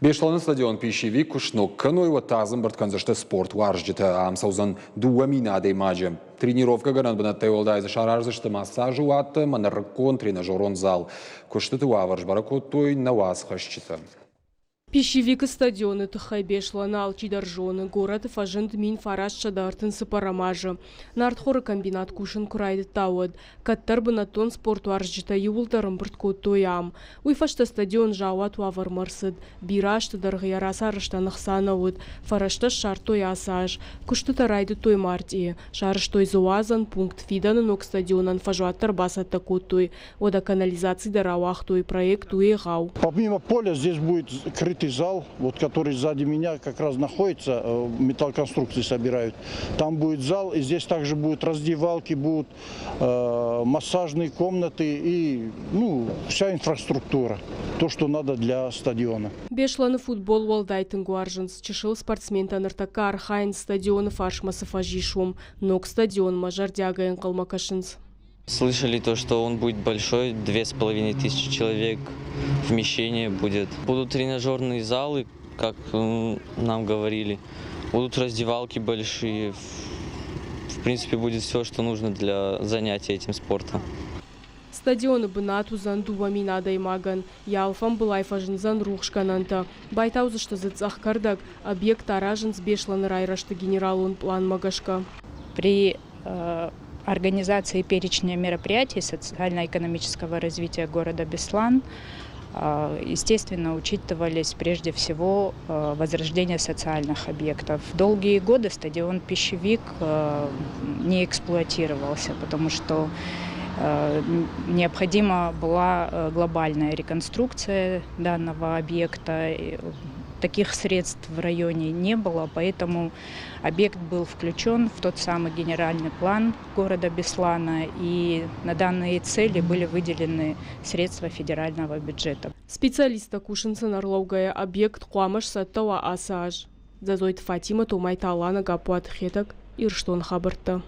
Беслӕны стадион Пищевик куы сног кӕной, уӕд та дзы ӕмбырд кӕндзысты спортуарзджытӕ. Ам цӕудзӕн 2000 адӕймаджы. Тренировкӕгӕнӕн бынӕттӕй уӕлдай дзы сараздзысты массажы уаттӕ ӕмӕ нырыккон тренажерон зал. Куыстыты уавӕр сбӕрӕг кодтой нӕ уацхӕсджытӕ. Пищевикы стадионы тыххӕй Беслӕны алчидӕр зоны, горӕты фӕзынд 1934 азы. Нартхоры комбинат кусын куы райдыдта, уӕд. Кӕддӕр бынӕттон спортуарзджытӕ иууылдӕр ӕмбырд кодтой ам. Уый фӕстӕ стадион заууат уавӕрмӕ ӕрцыд. Бирӕ азты дӕргъы йӕ рацарӕзтӕн ӕхца нӕ уыд. Фӕрӕзтӕ ссардтой ацы аз. Куыстытӕ райдыдтой мартъийы. Сарӕзтой дзы уадзӕн пункт, фидӕны ног стадионӕн фӕзуат дӕр бацӕттӕ кодтой. Уӕдӕ канализаци дӕр ауагътой, проект у егъау. Помимо поля здесь будет крытый зал, вот который сзади меня как раз находится, металлоконструкции собирают. Там будет зал, и здесь также будут раздевалки, будут массажные комнаты и, ну, вся инфраструктура, то, что надо для стадиона. Беслӕны футбол уӕлдай тынг уарзынц чысыл спортсментӕ ныртӕккӕ архайынц стадионы фарсмӕ цы фӕз ис, уым. Ног стадионмӕ зӕрдиагӕй ӕнхъӕлмӕ кӕсынц. Слышали то, что он будет большой, 2500 человек вмещение будет. Будут тренажерные залы, как нам говорили. Будут раздевалки большие. В принципе, будет все, что нужно для занятия этим спортом. Стадионы бынат уыдзӕн 2000 адӕймагӕн. Йӕ алфамбылай фӕзындзӕн рухсгӕнӕнтӕ. Байтаудзысты дзы цъӕх кӕрдӕг. Объект аразынц Беслӕны райрӕзты генералон пъланмӕ гӕсгӕ. При организации перечня мероприятий социально-экономического развития города Беслан, естественно, учитывались прежде всего возрождение социальных объектов. Долгие годы стадион «Пищевик» не эксплуатировался, потому что необходима была глобальная реконструкция данного объекта. Таких средств в районе не было, поэтому объект был включен в тот самый генеральный план города Беслана, и на данные цели были выделены средства федерального бюджета. Специалисттӕ кусынц ӕнӕрлӕугӕйӕ объект хъуамӕ сцӕттӕ уа ацы аз. Дзӕдзойты Фатимӕ, Томайты Алана, Гаппуаты Хетӕг, Ирыстоны хабӕрттӕ.